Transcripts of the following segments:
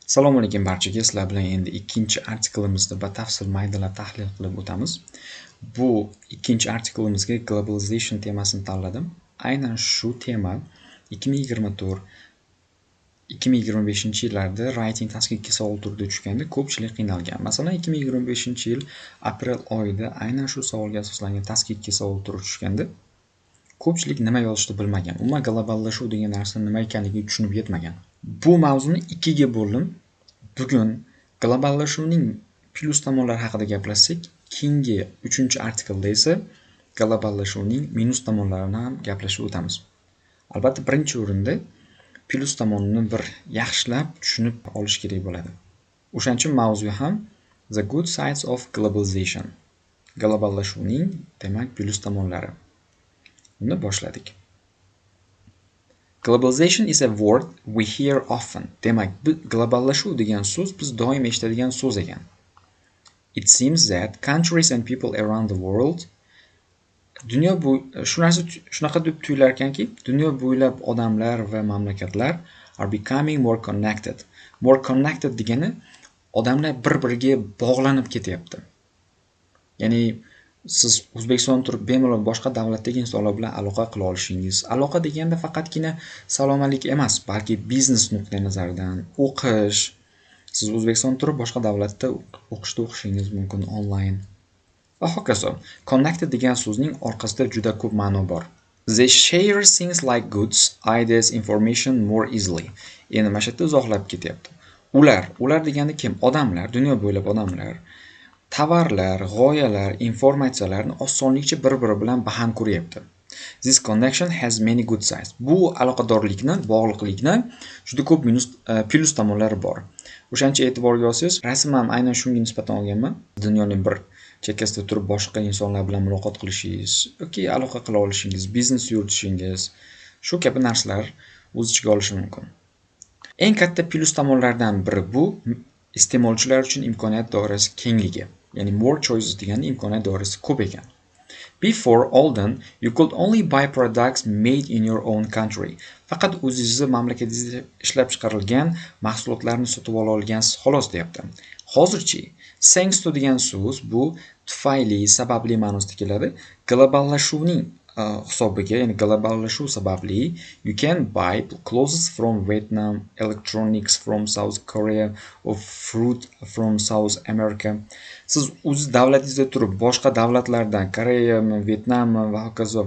Assalomu alaykum barchaga. Sizlar bilan endi ikkinchi artiklimizni batafsil maydalab tahlil qilib o'tamiz. Bu ikkinchi artiklimizga globalization temasini tanladim. Aynan shu tema 2024 2025 yillarda writing task 2 savol turida tushganda ko'pchilik qiynalgan. Masalan, 2025-yil aprel oyida aynan shu savolga asoslangan task 2 savol turi tushganda ko'pchilik nima yozishni bilmagan. Umuman globallashuv degan narsa nima ekanligini tushunib yetmagan. Bu mavzuni ikkiga bo'ldim. Bugun globallashuvning plyus tomonlari haqida gaplashsak, keyingi uchinchi artiklda esa globallashuvning minus tomonlarini ham gaplashib o'tamiz. Albatta, birinchi o'rinda plyus tomonini bir yaxshilab tushunib olish kerak bo'ladi. O'shaning uchun mavzu ham The Good Sides of Globalization. Globallashuvning, demak, plyus tomonlari. Uni boshladik. Globalization is a word we hear often. Demak, globallashuv degan so'z biz doim eshitadigan so'z ekan. It seems that countries and people around the world, dunyo bu shu narsa shunaqa deb tuyular ekanki, dunyo bo'ylab odamlar va mamlakatlar are becoming more connected. More connected degani odamlar bir-biriga bog'lanib ketyapti. Ya'ni siz O'zbekistonda turib bemalol boshqa davlatdagi insonlar bilan aloqa qila olishingiz. Aloqa deganda faqatgina salom alik emas, balki biznes nuqtai nazaridan, o'qish. Siz O'zbekistonda turib boshqa davlatda o'qishda o'qishingiz mumkin onlayn. Va hokazo. Connected degan so'zning orqasida juda ko'p ma'no bor. They share things like goods, ideas, information more easily. Endi mana shu yerda uzoqlab ketyapti. Ular, ular degani kim? Odamlar, dunyo bo'ylab odamlar tovarlar, g'oyalar, informatsiyalarni osonlikcha bir-biri bilan baham ko'ryapti. This connection has many good sides. Bu aloqadorlikni, bog'liqlikni juda ko'p minus, plyus tomonlari bor. O'shaning uchun e'tiborga olsangiz, rasm ham aynan shunga nisbatan olganman. Dunyoning bir chekkasida turib boshqa insonlar bilan muloqot qilishingiz yoki aloqa qila olishingiz, biznes yuritishingiz, shu kabi narsalar o'z ichiga olishi mumkin. Eng katta plyus tomonlardan biri bu iste'molchilar uchun imkoniyat doirasi kengligi. Ya'ni more choices degani imkoniyat doirasi ko'p ekan. Before, oldin, you could only buy products made in your own country. Faqat o'zingizni mamlakatingizda ishlab chiqarilgan mahsulotlarni sotib ola olgansiz xolos, deyapti. Hozirchi, thanks to degan so'z bu tufayli, sababli ma'nosida keladi. Globallashuvning hisobiga, ya'ni globallashuv sababli you can buy clothes from Vietnam, electronics from South Korea or fruit from South America. Siz o'z davlatingizda turib boshqa davlatlardan, Koreyami, Vyetnammi va hokazo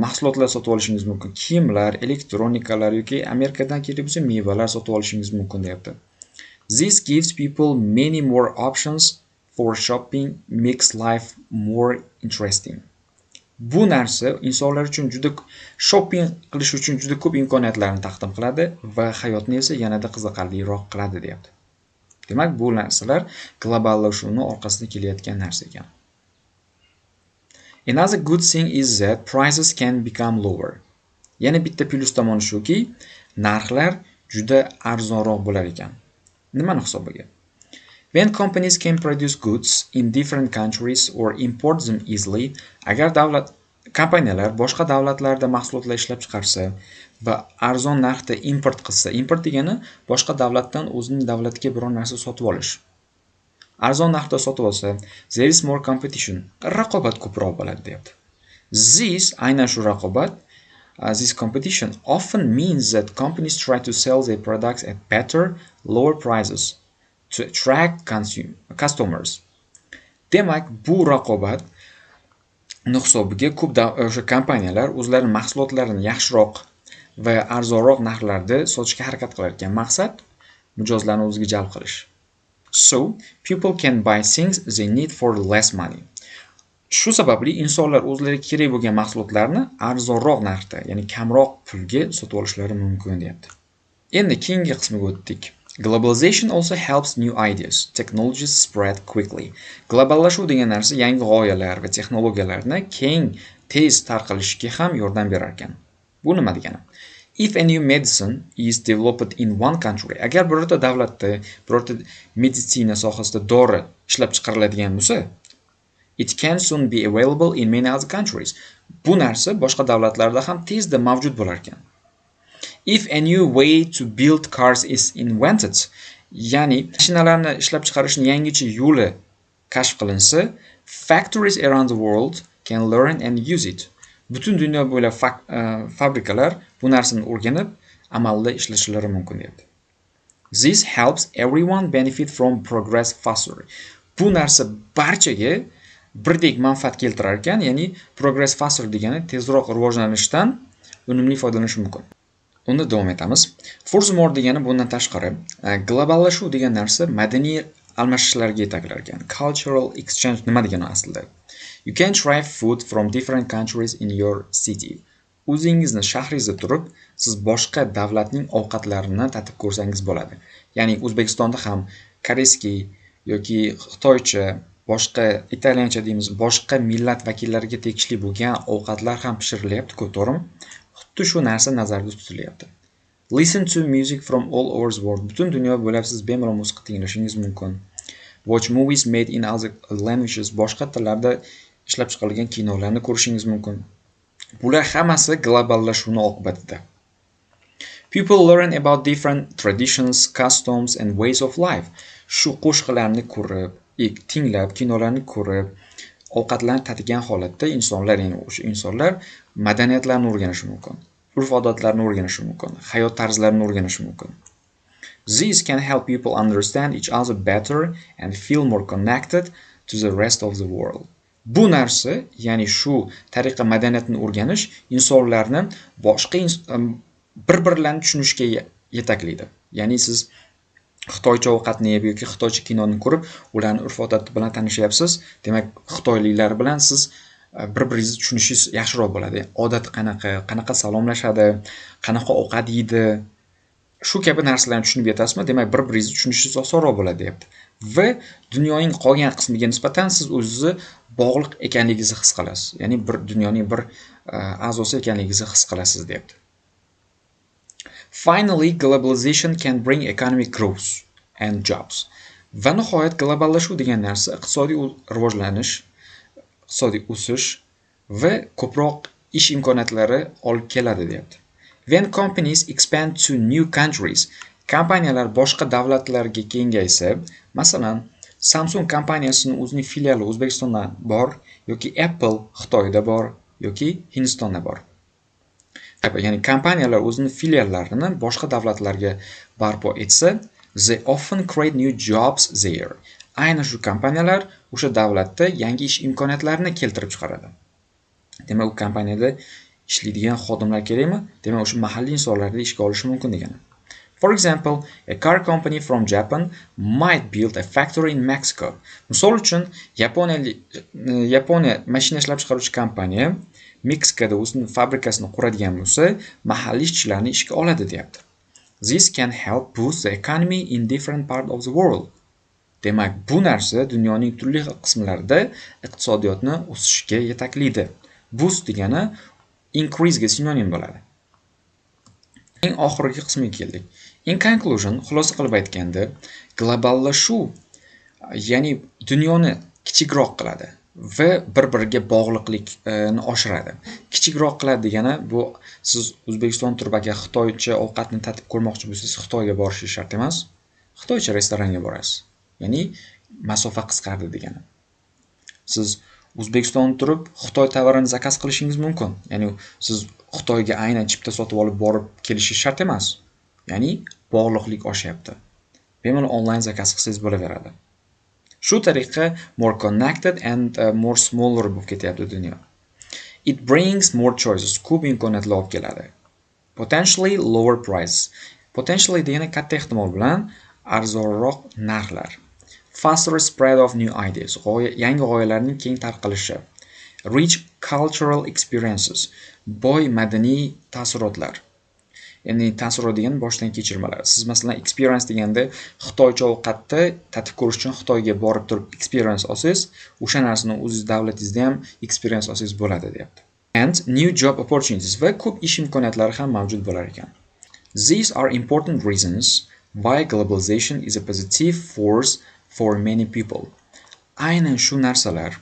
mahsulotlar sotib olishingiz mumkin. Kiyimlar, elektronikalar yoki Amerikadan kerak bo'lsa mevalar sotib olishingiz mumkin, deyapti. This gives people many more options for shopping, makes life more interesting. Bu narsa insonlar uchun juda shopping qilish uchun juda ko'p imkoniyatlarni taqdim qiladi va hayotni esa yanada qiziqarliroq qiladi, deyapti. Demak, bu narsalar globallashuvni orqasida kelayotgan narsa ekan. Another good thing is that prices can become lower. Yana bitta plyus tomoni shuki, narxlar juda arzonroq bo'lar ekan. Nimani hisobiga? When companies can produce goods in different countries or import them easily, agar davlat kompaniyalar boshqa davlatlarda mahsulotlar ishlab chiqarsa va arzon narxda import qilsa, import degani boshqa davlatdan o'zining davlatiga biror narsa sotib olish. Arzon narxda sotib olsa, there is more competition. Raqobat ko'proq bo'ladi, deyapti. This, aynan shu raqobat, this competition often means that companies try to sell their products at better, lower prices to attract customers. Demak, bu raqobat hisobiga ko'p o'sha kompaniyalar o'zlarining mahsulotlarini yaxshiroq va arzonroq narxlarda sotishga harakat qilar ekan. Maqsad mijozlarni o'ziga jalb qilish. So, people can buy things they need for less money. Shu sababli insonlar o'zlariga kerak bo'lgan mahsulotlarni arzonroq narxda, ya'ni kamroq pulga sotib olishlari mumkin, deyapti. Endi keyingi qismiga o'tdik. Globalization also helps new ideas, technologies spread quickly. Globallashuv degan narsa yangi g'oyalar va texnologiyalarni keng, tez tarqalishiga ham yordam berar ekan. Bu nima degani? If a new medicine is developed in one country, agar birorta davlatda birorta meditsina sohasida dori ishlab chiqariladigan bo'lsa, it can soon be available in many other countries. Bu narsa boshqa davlatlarda ham tezda mavjud bo'lar ekan. If a new way to build cars is invented, ya'ni mashinalarni ishlab chiqarishning yangicha yo'li kashf qilinsa, factories around the world can learn and use it. Butun dunyo bo'ylab fabrikalar bu narsani o'rganib, amalda ishlatishlari mumkin, deyapti. This helps everyone benefit from progress faster. Bu narsa barchaga birdek manfaat keltirar ekan, ya'ni progress faster degani tezroq rivojlanishdan unumli foydalanish mumkin. Unda davom etamiz. Furthermore degani bundan tashqari, globallashuv degan narsa madaniy almashishlarga yetaklar ekan. Cultural exchange nima degani aslida? You can try food from different countries in your city. O'zingizni shahringizda turib, siz boshqa davlatning ovqatlarini tatib ko'rsangiz bo'ladi. Ya'ni O'zbekistonda ham корейский yoki xitoycha, boshqa italyancha deymiz, boshqa millat vakillariga tegishli bo'lgan ovqatlar ham pishirilyapti-ku, to'g'rimi? Xuddi shu narsa nazarda tutilyapti. Listen to music from all over the world. Butun dunyo bo'ylab siz bemalol musiqa tinglashingiz mumkin. Watch movies made in other languages. Boshqa tillarda ishlab chiqarilgan kinolarni ko'rishingiz mumkin. Bular hammasi globallashuvni oqibatida. People learn about different traditions, customs and ways of life. Shu qo'shiqlarni ko'rib, tinglab, kinolarni ko'rib, ovqatlarni tatigan holatda insonlar, ya'ni o'sha insonlar madaniyatlarni o'rganishi mumkin, urf-odatlarni o'rganishi mumkin, hayot tarzlarini o'rganishi mumkin. This can help people understand each other better and feel more connected to the rest of the world. Bu narsa, ya'ni shu tariqa madaniyatni o'rganish insonlarni boshqa bir-birlarini tushunishga yetaklaydi. Ya'ni siz xitoycha ovqatni yeb yoki xitoycha kinoni ko'rib, ularni urf-odati bilan tanishyapsiz. Demak, xitoyliklar bilan siz bir-biringizni tushunishingiz yaxshiroq bo'ladi. Odat qanaqa, qanaqa salomlashadi, qanaqa ovqat yeydi, shu kabi narsalarni tushunib yetasizmi? Demak, bir-biringizni tushunishingiz osonroq bo'ladi, deyapti. Va dunyoning qolgan qismiga nisbatan siz o'zingizni bog'liq ekanligingizni his qilasiz. Ya'ni bir dunyoning bir a'zosi ekanligingizni his qilasiz, deyapti. Finally, globalization can bring economic growth and jobs. Va nihoyat, globallashuv degan narsa iqtisodiy rivojlanish, iqtisodiy o'sish va ko'proq ish imkoniyatlari olib keladi, deyapti. When companies expand to new countries, kompaniyalar boshqa davlatlarga kengaysa, masalan, Samsung kompaniyasining o'zining filiali O'zbekistonda bor yoki Apple Xitoyda bor yoki Hindistonda bor. Ya'ni kompaniyalar o'zining filiallarini boshqa davlatlarga barpo etsa, they often create new jobs there. Aynan shu kompaniyalar o'sha davlatda yangi ish imkoniyatlarini keltirib chiqaradi. Demak, u kompaniyada ishlaydigan xodimlar kerakmi? Demak, o'sha mahalliy insonlarni ishga olishi mumkin degani. For example, a car company from Japan might build a factory in Mexico. Misol uchun, Yaponiya mashina ishlab chiqaruvchi kompaniya Meksikada o'zining fabrikasini quradigan bo'lsa, mahalliy ishchilarni ishga oladi, deyapti. This can help boost the economy in different part of the world. Demak, bu narsa dunyoning turli xil qismlarida iqtisodiyotni o'sishiga yetaklaydi. Boost degani increase ga sinonim bo'ladi. Eng oxirgi qismiga keldik. In conclusion, xulosa qilib aytganda, globallashuv, ya'ni dunyoni kichikroq qiladi va bir-biriga bog'liqlikni oshiradi. Kichikroq qiladi degani bu siz O'zbekistonda turib agar xitoycha ovqatni tatib ko'rmoqchi bo'lsangiz, Xitoyga borishingiz shart emas. Xitoycha restoranga borasiz. Ya'ni masofa qisqardi degani. Siz O'zbekistonda turib Xitoy tovarini заказ qilishingiz mumkin. Ya'ni siz Xitoyga aynan chipta sotib olib borib kelishingiz shart emas. Ya'ni bog'liqlik oshyapti. Bemalol onlayn заказ qilsangiz bo'laveradi. Shu tariqa more connected and more smaller bo'lib ketyapti dunyo. It brings more choices. Ko'p imkoniyatlar olib keladi. Potentially lower price. Potentially degani katta ehtimol bilan arzonroq narxlar. Faster spread of new ideas. Yangi g'oyalarning keng tarqalishi. Rich cultural experiences. Boy madaniy taassurotlar. Ya'ni taassurot degani boshdan kechirmalar. Siz, masalan, experience deganda xitoycha ovqatni tatib ko'rish uchun Xitoyga borib turib experience olsangiz, o'sha narsani o'zingiz davlatingizda ham experience olsangiz bo'ladi, deyapti. And new job opportunities, va ko'p ish imkoniyatlari ham mavjud bo'lar ekan. These are important reasons why globalization is a positive force for many people. Aynan shu narsalar,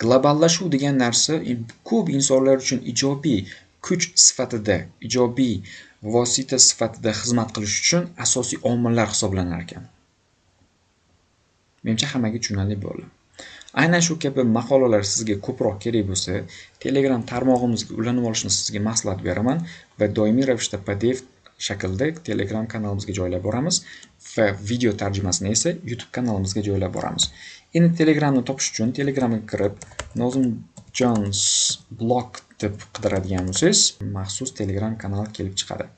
globallashuv degan narsa ko'p insonlar uchun ijobiy kuch sifatida, ijobiy vosita sifatida xizmat qilish uchun asosiy omillar hisoblanar ekan. Menimcha, hammaga tushunarli bo'ldi. Aynan shu kabi maqolalar sizga ko'proq kerak bo'lsa, Telegram tarmog'imizga ulanib olishni sizga maslahat beraman va doimiy ravishda PDF shaklda Telegram kanalimizga joylab boramiz va video tarjimasini esa YouTube kanalimizga joylab boramiz. Endi Telegramni topish uchun Telegramga kirib, Nozimjons blog deb qidiradigan bo'lsangiz, maxsus Telegram kanal kelib chiqadi.